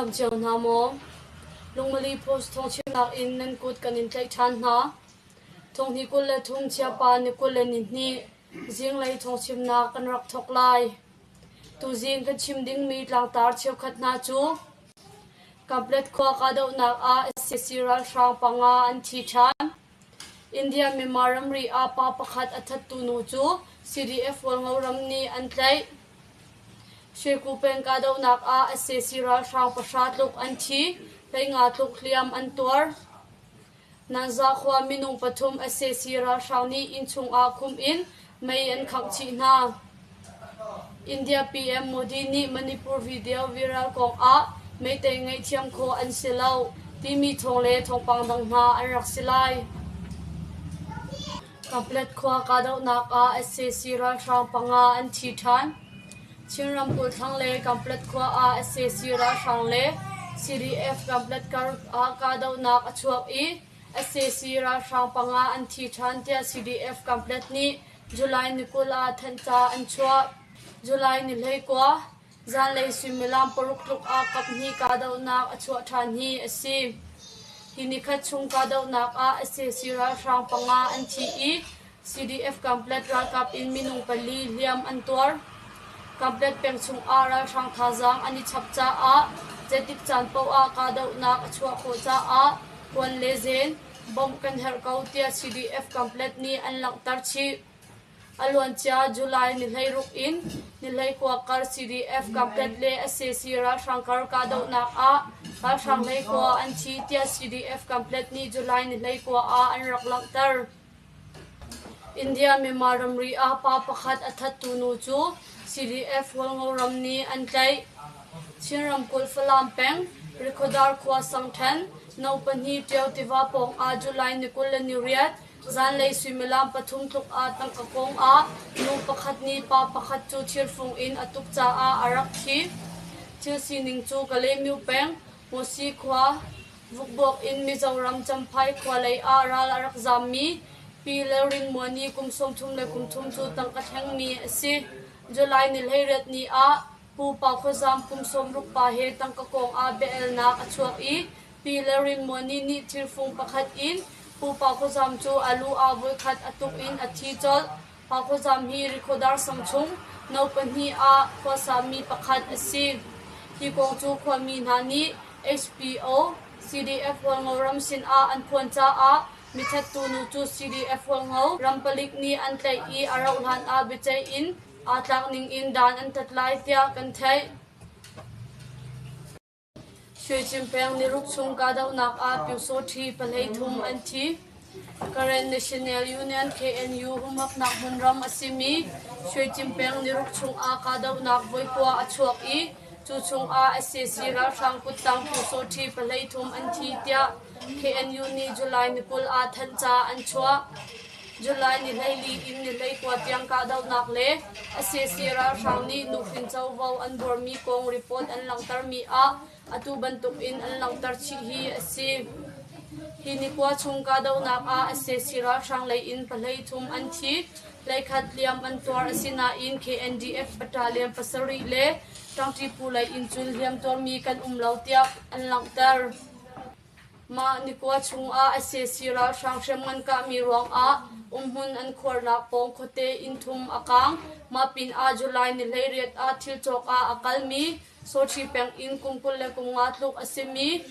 dam cio hna maw? Lungmali Post thawngchimnak in nan kut kan in tlaih ṭhan hna. Thonghnih 23 Chiapa ni 22 zinglei thawngchimnak kan rak thawk lai. Tuzing kan chim dingmi tlangtar cheukhat hna cu Kanpetlet khua kahdohnak ah sac ralhrang panga an thi ṭhan. India Myanmar ramri ah pa pakhat a thattu nu cu CDF Hualngo ram nih an tlaih. Shweku peng kahdohnak ah sac ralhrang pahra tluk an thi, 15 tluk hliam an tuar. Nanza khua minung pathum sac ralhrang nih innchung ah khumh in mei an khangh chih hna. India PM Modi nih Manipur video viral kong ah Meitei ngaihthiam khawh an si lo timi thawng le thawngpang dang hna an rak si lai. Kanpetlet khua kahdohnak ah sac ralhrang panga an thi ṭhan. Chin ramkulh thlanglei Kanpetlet khua ah sac ralhrang le CDF Kanpetlet kar ah kahdohnak a chuak i sac ralhrang panga an thi ṭhan tiah CDF Kanpetlet nih July ni 20 ah thanhca an chuah. July ni 19, zanlei suimilam paruk tluk ah kaphnih kahdohnak a chuah ṭhan hi a si. Hi nikhat chung kahdohnak ah sac ralhrang panga an thi i CDF Kanpetlet ralkap in minung pali hliam an tuar. Kanpetlet peng chungah ralhrang thazaang an i chap caah zeitik caan paoh ah kahdohnak a chuah khawh caah kuan le zen bawmh kan herh ko tiah CDF Kanpetlet nih an langhter chih. A luancia July ni 16 in ni 19 kar CDF Kanpetlet le sac ralhrang kar kahdohnak ah ralhrang 19 an thi tiah CDF Kanpetlet nih July ni 19 ah an rak langhter. India Myanmar ramri ah pa pakhat a thattu nu cu CDF Hualngo ram nih an tlaih. Chin ramkulh Falam peng, Rikhodar khua Sangthen, No. Pahnih Ṭio tiva pawng ah July ni 28 zanlei suimilam pathum tluk ah tangka kong ah nu pakhat nih pa pakhat cu thirfung in a tuk caah a rak thi. Thil sining cu Kalaymyo peng, Hmusi khua, Vukbuak in Mizoram Champhai khua lei ah ral a rak zaammi Pi Lalrinmuani kum 33 cu tangka thlengmi a si. July ni 18 ni ah Pu Pau Khuazam kum 60 pa he tangka kong ah biaelnak a chuak i Pi Lalrinmuani nih thirfung pakhat in Pu Pau Khuazam cu a lu ah voikhat a tuk in a thi colh. Pau Khuazam hi Rikhodar sang chung no pahnih ah khuasami pakhat a si. Hi kong cu khuami hna nih HPO, CDF Hualngo ram sinah an phuan caah mithattu nu cu CDF Hualngo ram palik nih an tlaih i a rauh hlan ah biaceih in aa tlak ning in dan an tat lai tiah kan theih. Shwecin peng niruk chung kahdohnak ah Pyusawṭhi pahlei thum an thi. Karen National Union KNU humhaknak hmunram a simi Shwecin peng niruk chungah kahdohnak voikua a chuak i cu chungah sac ralhrang kuttang Pyusawṭhi pahlei thum an thi tiah KNU nih July ni 20 ah thanhca an chuah. July ni 14 in ni 19 tiang kahdohnak le sac ralhrang nih nuhrin covo an buarmi kong report an langhtermi ah Atu bantuk in an langhter chih hi a si. Hi nikua chung kahdohnak ah sac ralhrang lei in pahlei thum an thi, hleikhat hliam an tuar a si nain KNDF battalion pasarih le ṭangṭi phu lei in cun hliam tuarmi kan um lo tiah an langhter. Mah nikua chungah sac ralhrang hriamngan kahmi ruangah umhmun an khuarnak pawng khuate inn thum a kaang. Mah pinah July ni 18 ah thil cawk ah a kalmi Sochi peng in kum 25 tluk a simi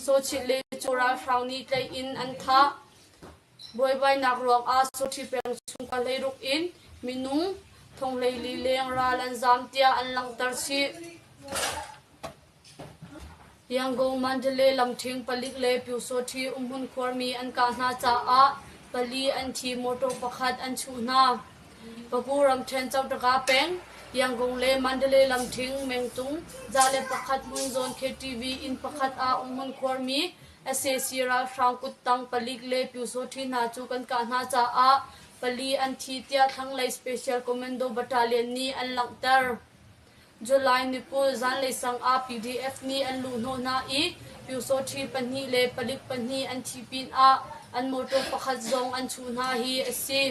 Sochi le cu ralhrang nih tlaih in an thah. Buaibainak ruangah Sochi peng chung ka hleiruk in minung thong hleili leng ral an zaam tiah an langhter chih. Yangon Mandalay lamṭhing palik le Pyusawṭhi umhmun khuarmi an kah hna caah pali an thi motor pakhat an chuh hna. Paku ramṭhen Cotaka peng, Yangon le Mandalay lamṭhing mengtung za le pakhat hmun zawn KTV inn pakhat ah umhmun khuarmi sac ralhrang kuttang palik le Pyusawṭhi hna cu kan kah hna caah pali an thi tiah thlanglei Special Commando Battalion nih an langhter. July ni 20 zanlei sang ah PDF nih an luhhnawh hna i Pyusawṭhi pahnih le palik pahnih an thih pinah an motor pakhat zong an chuh hna hi a si.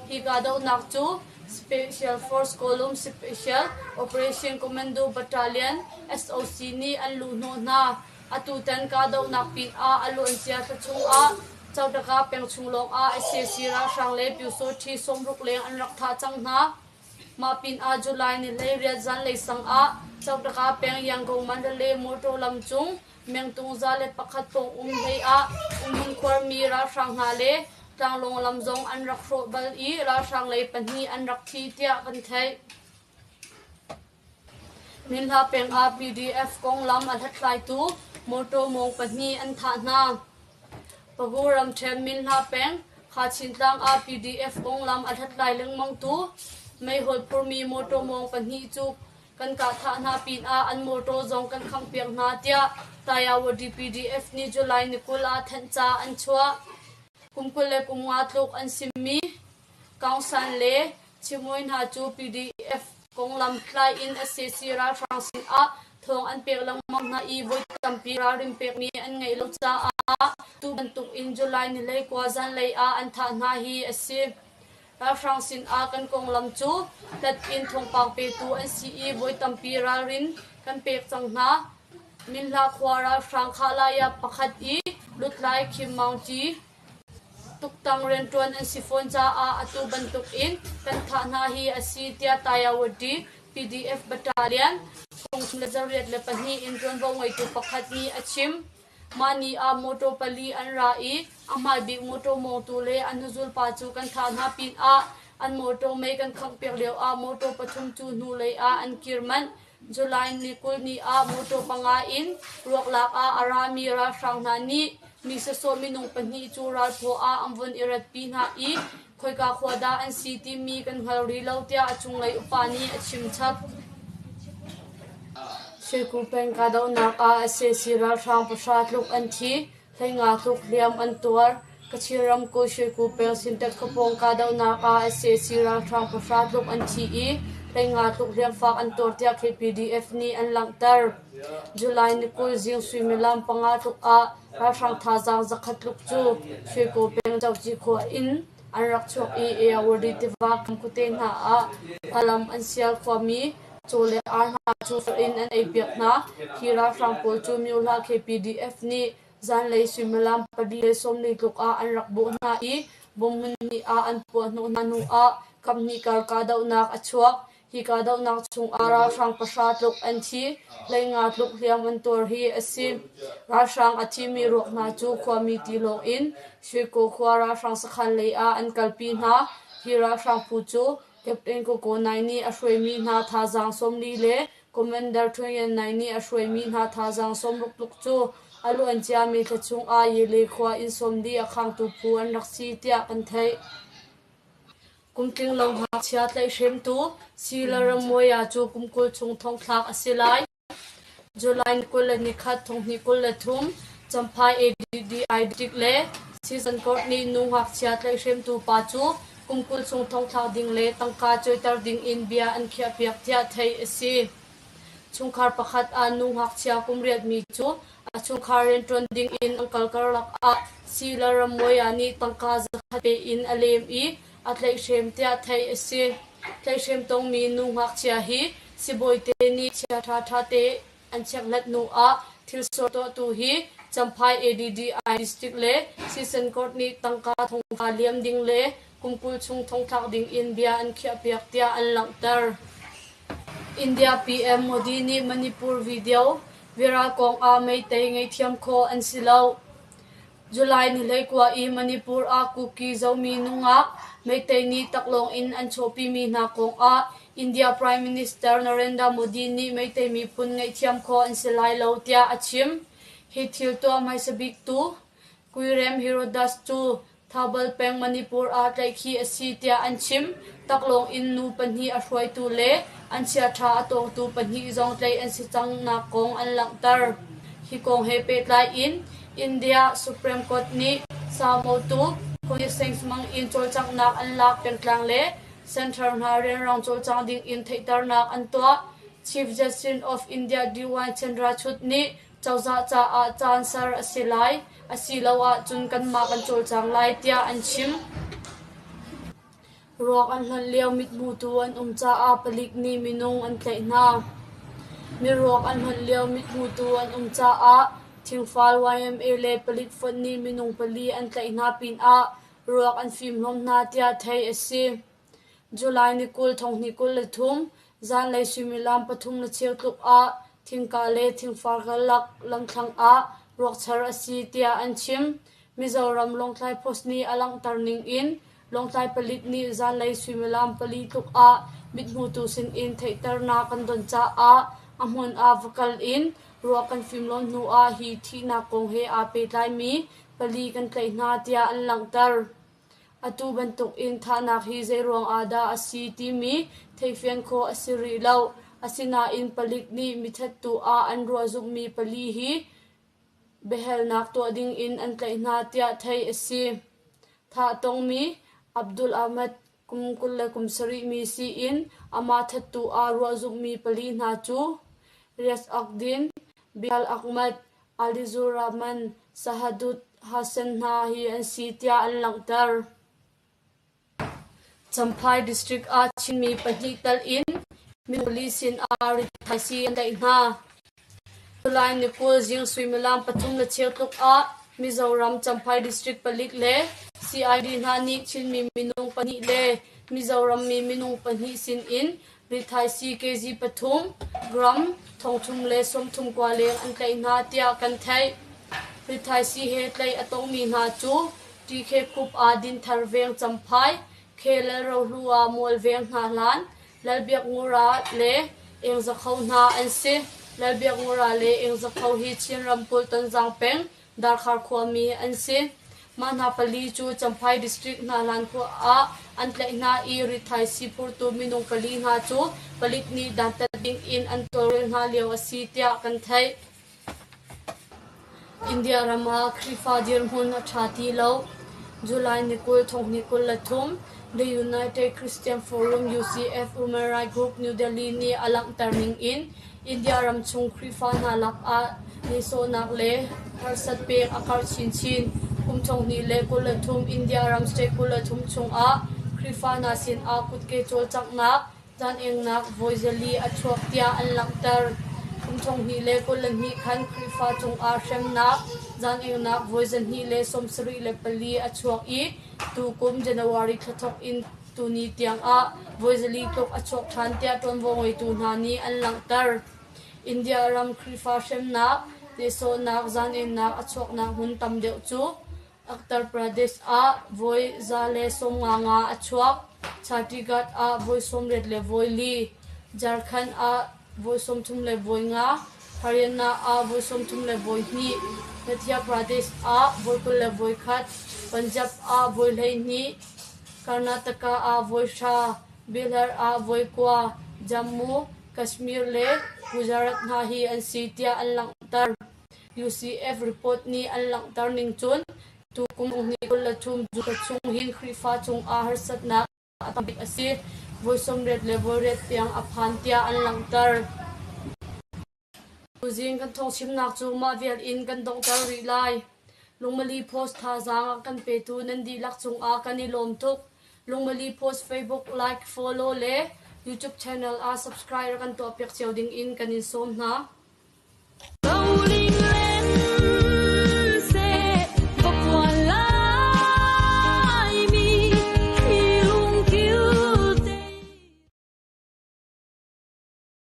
Hi kahdohnak cu Special Force Column Special Operation Commando Battalion SOC nih an luhhnawh hna. Atutan kahdohnak pinah a luancia thla chungah Cotaka peng chung lawngah sac ralhrang le Pyusawṭhi 60 leng an rak thah cang hna. Mah pinah July ni 18 zanlei sang ah Cotaka peng Yangon Mandalay motor lam cung mengtung 101 pawng um hlei ah umhmun khuarmi ralhrang hna le tlanglawng lam zong an rak hrawh bal i ralhrang lei pahnih an rak thi tiah kan theih. Minhla peng ah PDF konglam a hlathlaitu mawṭaw mawng pahnih an thah hna. Pagu ramṭhen Minhla peng Kachin tlang ah PDF konglam a hlathlai lengmangtu meihol phurmi mawṭaw mawng pahnih cu kan kah thah hna pinah an mawṭaw zong kan khanghpiak hna tiah Tayawadi PDF nih July ni 20 ah thanhca an chuah. Kum 23 tluk an simi Kaung San le Chimui hna cu PDF konglam tlai in sac ralhrang sin ah thawng an pek lengmang hna i voi tampi ralrin pekmi an ngeih lo caah tu bantuk in July ni 19 zanlei ah an thah hna hi a si. Ralhrang sin ah kan konglam cu hlat in thawngpang petu an si i voi tampi ralrin kan pek cang hna. Minhla khua ralhrang khahlaya pakhat i lutlai Khim Maung Kyi Tuktang rianṭuan an si fawn caah atu bantuk in kan thah hna hi a si tiah Tayawadi PDF Battalion thong le 82 in ṭuanvo ngeitu pakhat nih a chim. Mah ni ah mawṭaw pali an ra i a hmaibik mawṭaw mawngtu le a hnuzul pa cu kan thah hna pinah an mawṭaw mei kan khanghpiak lioah mawṭaw pathum cu hnulei ah an kir manh. July ni 20 ni ah mawṭaw panga in ruaklak ah a rami ralhrang hna nih mi sawsawh minung pahnih cu ralphaw ah an vun i ratpi hna i khoika khua dah an si timi kan hngal rih lo tiah a cunglei upa nih a chim chap. Shweku peng kahdohnak ah sac ralhrang pahra tluk an thi. 15 tluk hliam an tuar. Kachin ramkulh Shweku peng Sintet khuapawng kahdohnak ah sac ralhrang pahra tluk an thi i 15 tluk hliamfak an tuar tiah KPDF nih an langhter. July ni 20 zing suimilam panga tluk ah ralhrang thazaang zakhat tluk cu Shweku peng Coci khua in an rak chuak i Ayawady tiva kam khuate hna ah lam an sial khuami caw le ar hna cu in an eipiak hna. Hi ralhrang pawl cu Myohla KPDF nih zanlei suimilam 4:40 tluk ah an rak bawh hna i bom hmun hnih ah an puahhnawh hna hnu ah kaphnih kar kahdohnak a chuak. Hi kahdohnak chungah ralhrang pahra tluk an thi, 15 tluk hliam an tuar hi a si. Ralhrang a thimi ruak hna cu khuami tilawng in Shwekaw khua ralhrang sakhan lei ah an kalpi hna. Hi ralhrang phu cu Captain Ko Ko Nai nih a hruaimi hna thazaang 40 le Commander Htun Yan Nai nih a hruaimi hna thazaang 60 tluk cu a luanciami thla chungah Yele khua inn 40 a khangtu phu an rak si tiah kan theih. Kum tlinglo ngakchia tlaihhremtu Sila Rammuaia cu kum 20 chung thongthlak a si lai. July 21 2023 Champhai ADDI District le Season Court nih nu ngakchia tlaihhremtu pa cu kum 20 chung thongthlak ding le tangka cawiter ding in bia an khiahpiak tiah theih a si. Chungkhar pakhat ah nu ngakchia kum riatmi cu a chungkhar rianṭuan ding in an kal karlak ah Sila Rammuaia nih tangka zakhat pe in a lem i a tlaihhrem tiah theih a si. Tlaihhrem tongmi nu ngakchia hi sibawite nih chiaṭha ṭhate an chekhlat hnu ah thilsual tuahtu hi Champhai ADDI District le Session Court nih tangka thongthla liam ding le kum 20 chung thongthlak ding in bia an khiahpiak tiah an langhter. India PM Modi nih Manipur video viral kong ah meitei ngaihthiam khawh an si lo. July ni 19 i Manipur ah Kuki Zomi nungak Meitei nih taklawng in an chawhpimi hna kong ah India Prime Minister Narendra Modi nih Meitei miphun ngaihthiam khawh an si lai lo tiah a chim. Hi thil tuah hmaisa biktu Kuirem Herodas cu Thoubal peng Manipur ah tlaihkhih a si tiah an chim. Taklawng in nu pahnih a hruaitu le an chiaṭha a tawngtu pahnih zong tlaih an si cangnak kong an langhter. Hi kong he pehtlai in India Supreme Court nih saumotu Constitution hmang in cawlcanghnak an lak pengtlang le Central hna rianrang cawlcang ding in theihternak an tuah. Chief Justice of India D.Y. Chandrachud nih cozah caah caan ser a si lai, asiloah cun kanmah kan cawlcang lai tiah an chim. Ruak an hlonh lio mithmutu an um caah palik nih minung an tlaih hna. Miruak an hlonh lio mithmutu an um caah Thingfal YMA le palik fonh nih minung pali an tlaih hna pinah ruak an fimhlawm hna tiah theih a si. July ni 20 thonghnih 23 zanlei suimilam pathum le cheu tluk ah Thingka le Thingfar karlak lamthlang ah ruakchar a si tiah an chim. Mizoram Lawngtlai Post nih a langhter ning in Lawngtlai palik nih zanlei suimilam pali tluk ah mithmutu sinin theihternak kan don caah a hmun ah va kal in ruah kan fimlawn hnu ah hi thihnak kong he aa pehtlaimi pali kan tlaih hna tiah an langhter. Atu bantuk in thahnak hi zeiruang ah dah a si timi theihfian khawh a si rih lo. Asinain palik nih mithattu ah an ruah zumhmi pali hi biahalnak tuah ding in an tlaih hna tiah theih a si. Thah tongmi Abdul Ahmad kum 27 mi siin amah thattu ah ruah zumhmi pali hna cu Riaz Uddin, Bilal Ahmad, Alizur Rahman, Sahadut Hassan hna hi an si tiah an langhter. Champhai District ah Chinmi pahnih tal in minung pali sin ah rithaisii an tlaih hna. July ni 20 zing suimilam pathum le cheu tluk ah Mizoram Champhai District palik le CID hna nih Chinmi minung pahnih le Mizoram mi minung pahnih sin in rithaisii kg pathum, gram 330 kua leng an tlaih hna tiah kan theih. Rithaisii he tlaih a tongmi hna cu TK Khup ah Dinthar Veng Champhai, Khe Lalrohlu ah Mual Veng hna hlan, Lalbiakngura le Engzakho hna an si. Lalbiakngura le Engzakho hi Chin ramkulh Tonzang peng Darkhar khuami an si. Mah hna pali cu Champhai District Hnahlan khua ah an tlaih hna i rithaisii phurtu minung pali hna cu palik nih dantat ding in an tawlrel hna lio a si tiah kan theih. India ram ah Khrihfa dirhmun a ṭha ti lo. July ni 20 thonghnih 23, The United Christian Forum UCF Human Rights Group New Delhi nih a langhter ning in India ram chung Khrihfa hna lakah nehsawhnak le harsat pek a karh chinchin. Kum 2023 India ram state 23 chungah Khrihfa hna sinah kutke cawlcanghnak Zaangennak voi zali a chuak tiah an langhter. Kum 2022 khan Khrihfa cungah hremnak zaangennak voi 274 a chuak i tukum January thla thawk in tuni tiangah voi zali tluk a chuak ṭhan tiah ṭuanvo ngeitu hna nih an langhter. India ram Khrihfa hremnak, nehsawhnak, zaangennak a chuaknak hmun tam deuh cu Uttar Pradesh ah voi 155 a chuak. Chhattisgarh ah voi 84, Jharkhand ah voi 35, Haryana ah voi 32, Madhya Pradesh ah voi 21, Punjab ah voi 12, Karnataka ah voi hra, Bihar ah voi kua, Jammu, Kashmir le Gujarat hna hi an si tiah an langhter. UCF report nih an langhter ning cun tukum 2023 June chung hin Khrihfa cungah harsatnak a tam bik a si. Voi sawmriat le voi riat tiang a phan tiah an langhter. Tuzing kan thawngchimnak cu mah vial in kan donghter rih lai. Lungmali Post thazaang a kan petu nan dihlak cungah kan i lawm tuk. Lungmali Post Facebook like, follow le YouTube channel ah subscribe kan tuahpiak cio ding in kan in sawm hna.